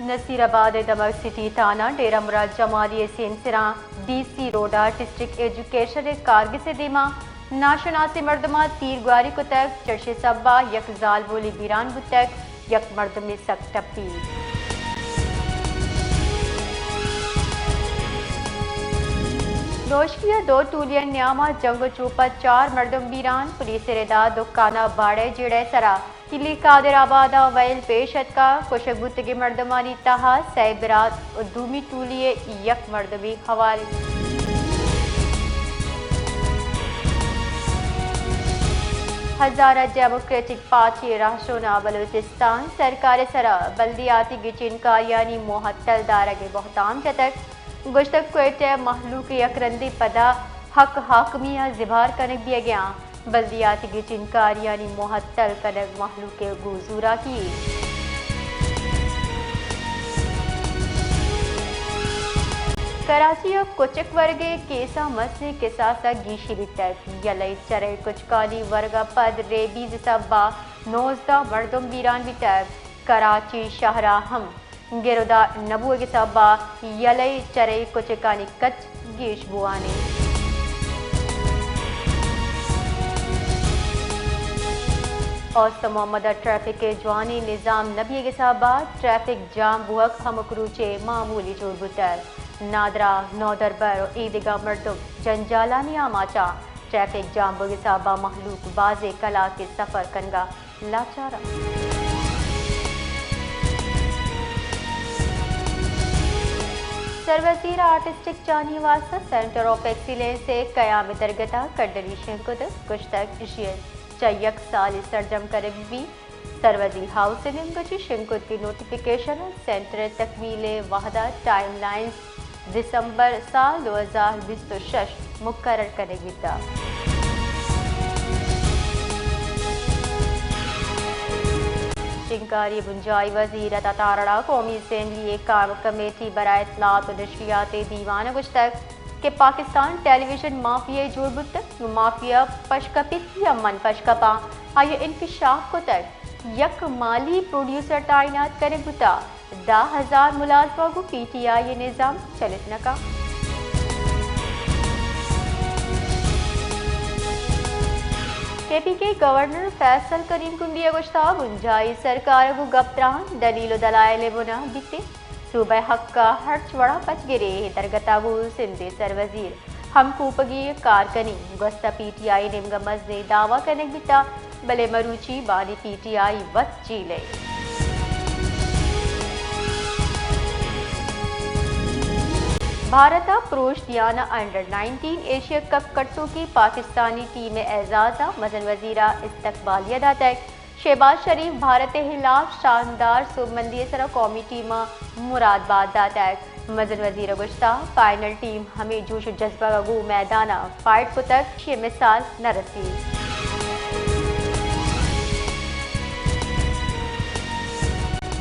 نصیر آباد ءِ دمگ سٹی تھانہ ڈیرہ مراد جمالی ءِ سیمسراں ڈی سی روڈ ءَ ڈسٹرکٹ ایجوکیشن ءِ کارگس ءِ دیما ناشناسیں مردماں تیر گواری کتگ، چرشی سبب ءَ یک زالبولے بیران بوتگ، یک مردمے سک ٹپی۔ نوشکی ءَ دو ٹولی ءِ نیام ءَ جنگ ءُ چوپ ءَ چار مردم بیران، پولیس ءِ ردا دکان ءَ باڑہ ءِ جیڑہ ءِ سرا کلی قادر آباد ءَ ویل پیش اتکا، کشگ بوتگیں مردمانی تہا سئے برات ءُ دومی ٹولی ءِ یک مردمے ہوار انت۔ ہزارہ ڈیموکریٹک پارٹی ءِ رہشونا بلوچستان سرکار ءِ سرا بلدیاتی گچینکاریانی معطل دارگ ءِ بہتام جتگ۔ گوشتگ، کوئٹہ ءِ مہلوک ءِ یک رندے پدا حق حاکمی ءَ زبہر کنگ بیگ ءَ آں۔ بلدیاتی گچینکاریانی معطل کنگ مہلوک ءِ گوں زوراکی یے۔ کراچی ءَ کچک ورگ ءِ کیساں مستیں کساس ءَ گیشی بیتگ۔ یلہ ءِ چرے کچکانی ورگ ءَ پد ریبیز ءِ سبب ءَ نوزدہ مردم بیران بیتگ۔ کراچی شہر ءَ ہم گرودار نہ بوگ ءِ سبب ءَ یلہ ءِ چرے کچکانی کچ گیش بوان انت۔ اوست محمد ءَ ٹریفک ءِ جوانیں نظام نہ بیگ ءِ سبب ءَ ٹریفک جام بوگ ہمک روچ ءِ معمولی جوڑ بوتگ۔ نادراہ، نودربر ءُ ایدگہ مردم جنجالانی آماچ انت۔ ٹریفک جام بوگ ءِ سبب ءَ مہلوک بازیں کلاکے سفر کنگ ءَ لاچار انت۔ سروزیر ءَ آرٹسٹک جہانی واستہ سینٹر آف ایکسیلنس ءِ قیام ءِ درگت ءَ کنڈنی شنگ کتگ، گوشتگ، ایشی ءَ چہ یک سالے سرجم کنگ بیت۔ سروزیر ہاؤس ءِ نیمگ ءَ چہ شنگ کتگیں نوٹیفکیشن ءُ سینٹر ءِ تکمیل ءِ وہد ءِ ٹائم لائنز دسمبر سال دو ہزار بیست ءُ شش مقرر کنگ بیتگ۔ شنگکاری ءِ بنجاہی وزیر عطا تارڑ ءَ قومی اسمبلی ءِ قائم کمیٹی برائے اطلاعات ءُ نشریات ءِ دیوان ءَ گوشتگ کہ پاکستان ٹیلی ویژن مافیا جوڑ بوتگ، مافیا پشکپیت یا من پشکپاں، آئی ءَ انکشاف کتگ، یک مالی پروڈیوسر تعینات کنگ بوتگ۔ دہ ہزار ملازماں گوں پی ٹی آئی ءِ نظام چلت نہ کنت۔ کے پی کے گورنر فیصل کریم کنڈی ءَ گوشتگ، بنجاہی سرکار ءَ گوں گپ تران دلیل ءُ دلائل ءِ بنا بیت۔ صوبہ ءِ حق ءَ ہرچ وڑا پچ گرے، اے درگت ءَ گوں سندھ ءِ سروزیر ہمکوپگی ءَ کار کنیں۔ گوستہ پی ٹی آئی ءِ نیمگ ءَ مزنیں دعوی کنگ بیتگ، بلے مروچی بانی پی ٹی آئی وت جیل ءَ۔ بھارت ءَ پروش دیان ءَ انڈر نائنٹین ایشیا کپ کٹوکی پاکستانی ٹیم ءِ اعزاز ءَ مزن وزیر ءَ استقبالیہ داتگ۔ شہباز شریف بھارت ءِ ہلاف شاندار سوبمندی ءِ سرا قومی ٹیم ءَ مراد بات داتگ۔ مزن وزیر ءَ گوشتگ، فائنل ٹیم ہمے جوش ءُ جذبگ ءَ گوں میدان ءَ فائٹ کتگ، ایشی ءِ مثال نہ رسیت۔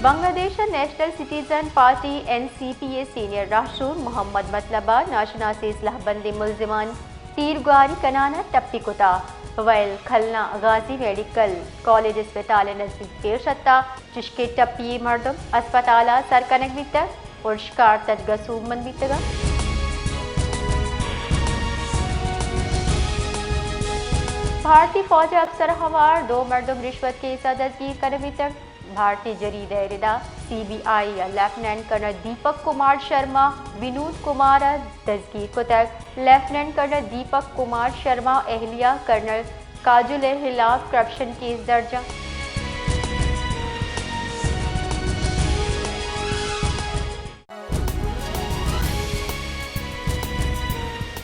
بنگلہ دیش ءِ national citizen party, N C P, ءِ سینئر رہشون محمد مطلب ءَ ناشناسیں سلاہ بندیں ملزمان تیر گواری کنان ءَ ٹپی کتگ۔ ویل کھلنا غازی میڈیکل کالج اسپتال ءِ نزیک پیش اتگ، چشکہ ٹپی ءَ مردم اسپتال ءَ سر کنگ بیتگ ءُ شکار تچگ ءَ سوبمند بیتگ انت۔ بھارتی فوج ءِ افسر ءَ ہوار دو مردم رشوت کیس ءَ دزگیر کنگ بیتگ۔ بھارتی جریدہ ءِ ردا سی بی آئی ءَ لیفٹیننٹ کرنل دیپک کمار شرما، ونود کمار ءَ دزگیر کتگ۔ لیفٹیننٹ کرنل دیپک کمار شرما ءِ اہلیہ کرنل کاجل ءِ ہلاف کرپشن کیس درج انت۔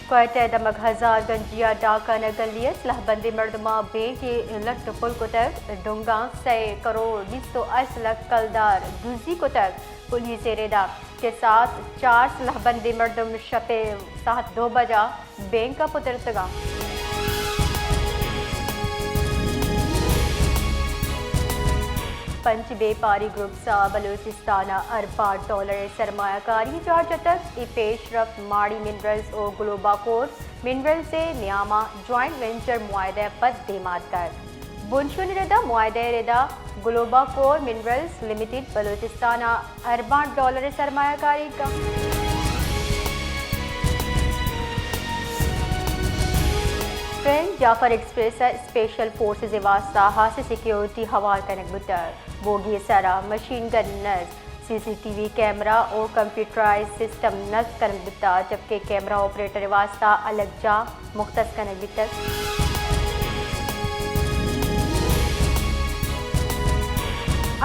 کوئٹہ ءِ دمگ ہزار گنجی ءَ ڈاکانہ گلی ءِ سلاہ بندیں مردماں بینک ءَ لٹ ءُ پل کتگ، ڈنگاں سئے کروڑ بیست ءُ ہشت لکھ کلدار دزی کتگ۔ پولیس ءِ ردا کہ ساعت چار سلاہ بندیں مردم شپ ءِ ساعت دو بجا بینک ءَ پترتگ انت۔ پنچ بیپاری گروپس ءَ بلوچستان ءَ ارباں ڈالر ءِ سرمایہ کاری جار جتگ۔ اے پیش رفت ماڑی منرلز ءُ گلوباکور منرلز ءِ نیام ءَ جوائنٹ وینچر معاہدہ ءَ پد دیما اتکگ۔ بنشونی ردا معاہدہ ء ردا گلوبا کور منرلز لمیٹڈ بلوچستان ء ارباں ڈالر ء سرمایہ کاری کنت۔ ٹرین جعفر ایکسپریس ء اسپیشل فورسز ء واستہ ہاسیں سیکیورٹی ہوار کنگ بوتگ۔ بوگی ء سرا مشین گنز، سی سی ٹی وی کیمرہ و کمپیوٹرائز سسٹم نصب کنگ بوتگ، جبکہ کیمرہ آپریٹر ء واستہ الگ جاہ مختص کنگ بیتگ۔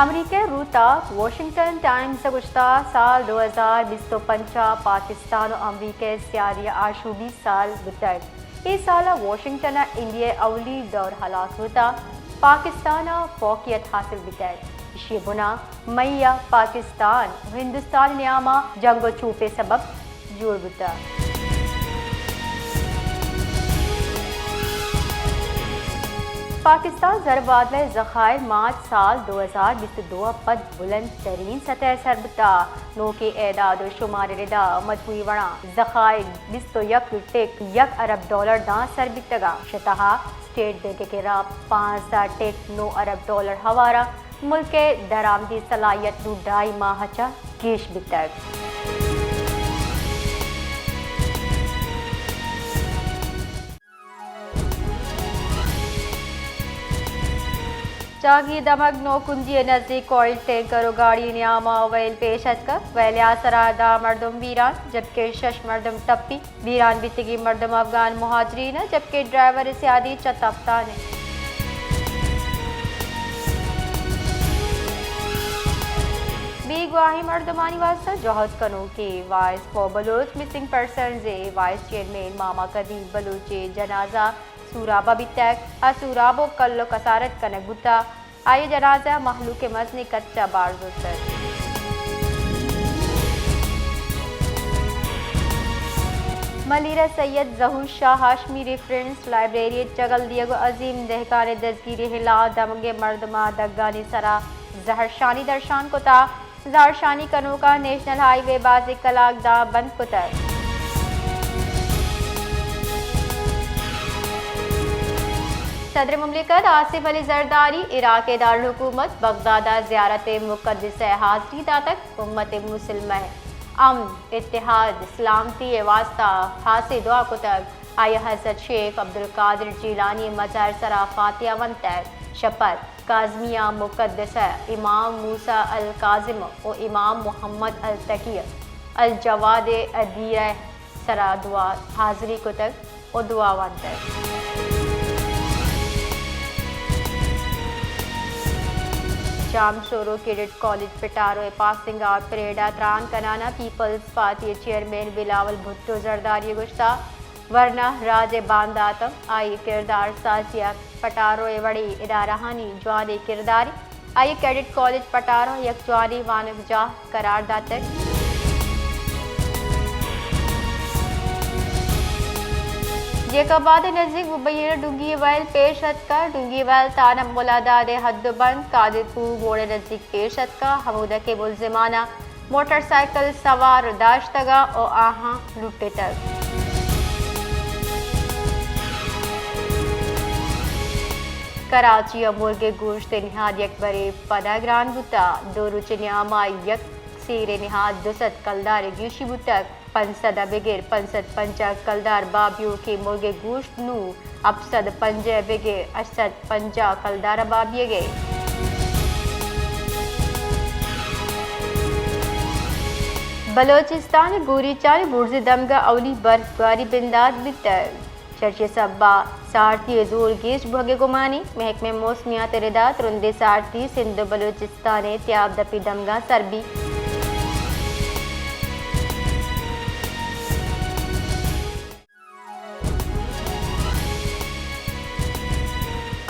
امریکہ ء روتاک واشنگٹن ٹائمز ء گوشتگ، سال دو ہزار بیست و پنچ ء پاکستان و امریکہ ء سیادی ء آشوبی سال بوتگ۔ اے سال ء واشنگٹن ء انڈیا ء اولی دور ہلاس بوتگ، پاکستان ء فوقیت حاصل بیتگ۔ ایشی ء بنا مئی ء پاکستان و ہندوستان ء نیام ء جنگ و چوپ ء سبب جوڑ بوتگ۔ پاکستان زربادلہ ء ذخائر مارچ سال دو ہزار بیست و دو ء پد بلند ترین سطح ء سر بوتگ۔ نوکیں اعداد و شمار ء ردا مجموعی وڑا ذخائر بیست و یک ٹک یک ارب ڈالر داں سر بیتگ ء شہ تہا اسٹیٹ بینک ء کرا پانزدہ ٹک نو ارب ڈالر ہوار ء ملک ء درآمدی صلاحیت نوں ڈھائی ماہ ء چہ گیش بیتگ۔ جہانگیر دمگ نوکنڈی ء نزیک آئل ٹینکر و گاڑی نیاما ویل پیش اتکگ۔ ویل ء آسرا دہ مردم بیران، جبکہ شش مردم ٹپی۔ بیران بیتگیں مردم افغان مہاجرین انت، جبکہ ڈرائیور ء سیادی چہ تپتان انت۔ بیگواہیں مردمانی واستہ جہد کنوکیں voice for Baloch missing persons ء وائس چیئرمین ماما قدیم بلوچ ء جنازہ سوراب ء بیتگ ء سوراب و کل و کسارت کنگ بوتگ۔ آئی ء جنازہ مہلوک ء مزنیں کچ ء بار زرتگ۔ ملیر ء سید ظہور شاہ ہاشمی ریفرنس لائبریری ء چگل دیگ و عظیم دہقان ء دزگیری ء ہلاپ دمگ ء مردماں دگانی سرا زہرشانی درشان کتگ۔ زہرشانی کنوکاں نیشنل ہائی وے بازیں کلاک داں بند کتگ۔ صدر مملکت آصف علی زرداری عراق ء دارالحکومت بغداد ء زیارت مقدسہ ء حاضری داتگ۔ امت مسلمہ ء امن، اتحاد، سلامتی ء واستہ خاصیں دعا کتگ۔ آئی ء حضرت شیخ عبدالقادر جیلانی ء مزار سرا فاتحہ ونتگ۔ شپر کاظمیہ مقدسہ، امام موسی الکاظم و امام محمد التقی الجواد ء دیرہ سرا دعا حاضری کتگ و دعا وانتگ۔ چامسورو کیڈٹ کالج پٹارو ء پاسنگ آؤٹ پریڈ ء تران کنان ء پیپلز پارٹی ء چیئرمین بلاول بھٹو زرداری ء گوشتگ، ورنا راج ء باندات انت، آئی ء کردار سازی ء پٹارو ء وڑیں ادارہانی جوانیں کردارے۔ آئی ء کیڈٹ کالج پٹارو یک جوانیں وانگجاہ قرار داتگ۔ جیکب آباد ء نزیک ببین ڈونگی ویل پیش اتکگ۔ ڈونگی ویل تھانہ ملاداد ء حد و بند قادر پور موڑ ء نزیک پیش اتکگ، ہمودا کہ ملزمان ء موٹر سائیکل سوار داشتگ ء آہاں لٹتگ۔ کراچی ء مرگ ء گوشت ء نہاد یک برے پدا گران بوتگ۔ دو روچ ء نیام ء یک سیر ء نہاد دو سد کلدار ء گیشی بوتگ۔ پنچ سد ء بگر پنچ سد پنجاہ کلدار بہا بیوکیں مرگ ء گوشت نوں ہپت سد پنجاہ ء بگر ہشت سد پنجاہ کلدار ء بہا بیگ ء۔ بلوچستان ء گوریچان ء برزی دمگ ء اولی برف گواری بندات بیتگ۔ چرچی ء سبب ء سارتی ء زور گیش بوگ ء گمانی۔ محکمہ موسمیات ء ردا ترندیں سارتی سندھ ء بلوچستان ء تیاب دپی دمگاں سر بیت۔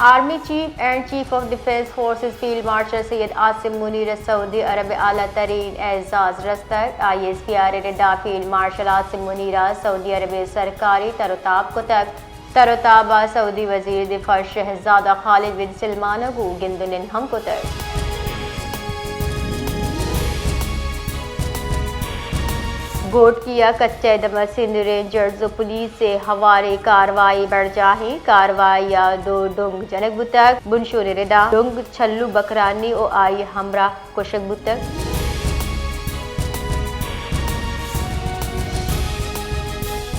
Army chief and chief of defence forces field marshal Syed Asim Munir ء سعودی عرب ء اعلی ترین اعزاز رستگ۔ آئی ایس پی آر ء ردا فیلڈ مارشل عاصم منیر ء سعودی عرب ء سرکاری تر و تاب کتگ۔ تر و تاب ء سعودی وزیر دفاع شہزادہ خالد بن سلمان ء گوں گند و نند ہم کتگ۔ گھوٹکی ءَ کچ ءِ دمگ ءَ سندھ رینجرز ءُ پولیس ءِ ہواریں کاروائی برجاہ اِنت۔ کاروائی ءَ دو ڈنگ جنگ بوتگ۔ بنشون ءِ ردا ڈنگ چلو بکرانی ءُ آئی ءِ ہمراہ کشگ بوتگ۔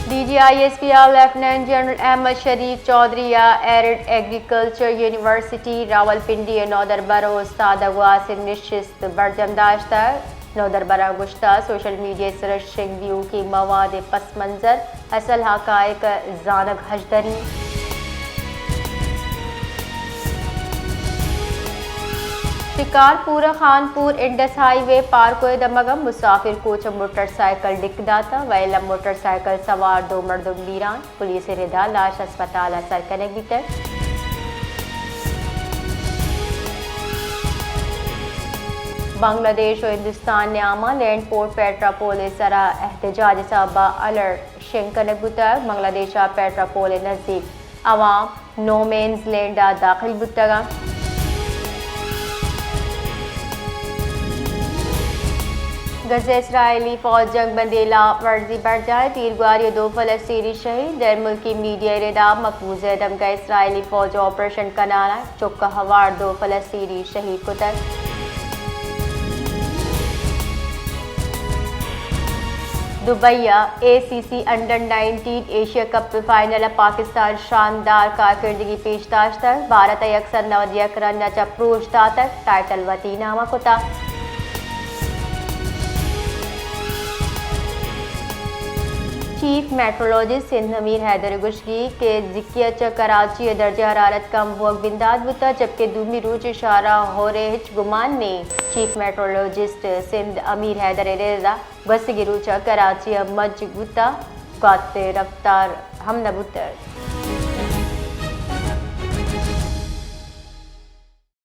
D G I S P ءَ لیفٹیننٹ جنرل احمد شریف چوہدری ءَ ایڈڈ ایگریکلچر یونیورسٹی راولپنڈی ءِ نودربر ءُ استاد ءَ گوں ہاسیں نشست برجم داشتگ۔ نودربراں گوشتگ، سوشل میڈیا ءِ سرا شنگ دیوکیں مواد ءِ پس منظر، اصل حقائق ءِ زانگ ہژدری۔ شکارپور ءِ خانپور انڈس ہائی وے پارکو ءِ دمگ ءَ مسافر کوچ ءَ موٹر سائیکل ڈک داتگ، ویل ءَ موٹر سائیکل سوار دو مردم بیران۔ پولیس ءِ ردا لاش ہسپتال ءَ سر کنگ بیتگ۔ بنگلہ دیش ءُ ہندوستان ءِ نیام ءَ لینڈ پورٹ پیٹرا پول ءِ سرا احتجاج ءِ سبب ءَ الرٹ شنگ کنگ بوتگ۔ بنگلہ دیش ءَ پیٹرا پول ءِ نزیک عوام نو مینز لینڈ ءَ داخل بوتگ اَنت۔ غزہ ءَ اسرائیلی فوج ءِ جنگ بندی ءِ ہلاپ ورزی برجاہ، تیرگواری ءَ دو فلسطینی شہید۔ غیر ملکی میڈیا ءِ ردا مقبوضہ ءِ دمگ ءَ اسرائیلی فوج ءَ آپریشن کنان ءَ چک ءِ ہوار دو فلسطینی شہید کتگ۔ دبئی ءَ اے سی سی انڈر نائنٹین ایشیا کپ ءِ فائنل ءَ پاکستان شاندار کارکردگی پیش داشتگ، بھارت ءَ یک سد نود یک رن ءَ چہ پروش داتگ، ٹائٹل وتی نام ءَ کتگ۔ چیف میٹرولوجسٹ سندھ امیر حیدر ءِ گوشگ اِنت کہ جکی ءَ چہ کراچی ءِ درجہ حرارت کم بوگ بندات بوتگ، جبکہ دومی روچ ءِ شارا ہور ءِ ہچ گمان نیں۔ چیف میٹرولوجسٹ سندھ امیر حیدر ءِ ردا گوستگیں روچ ءَ کراچی ءَ مج بوتگ، گوات ءِ رفتار ہم نہ بوتگ۔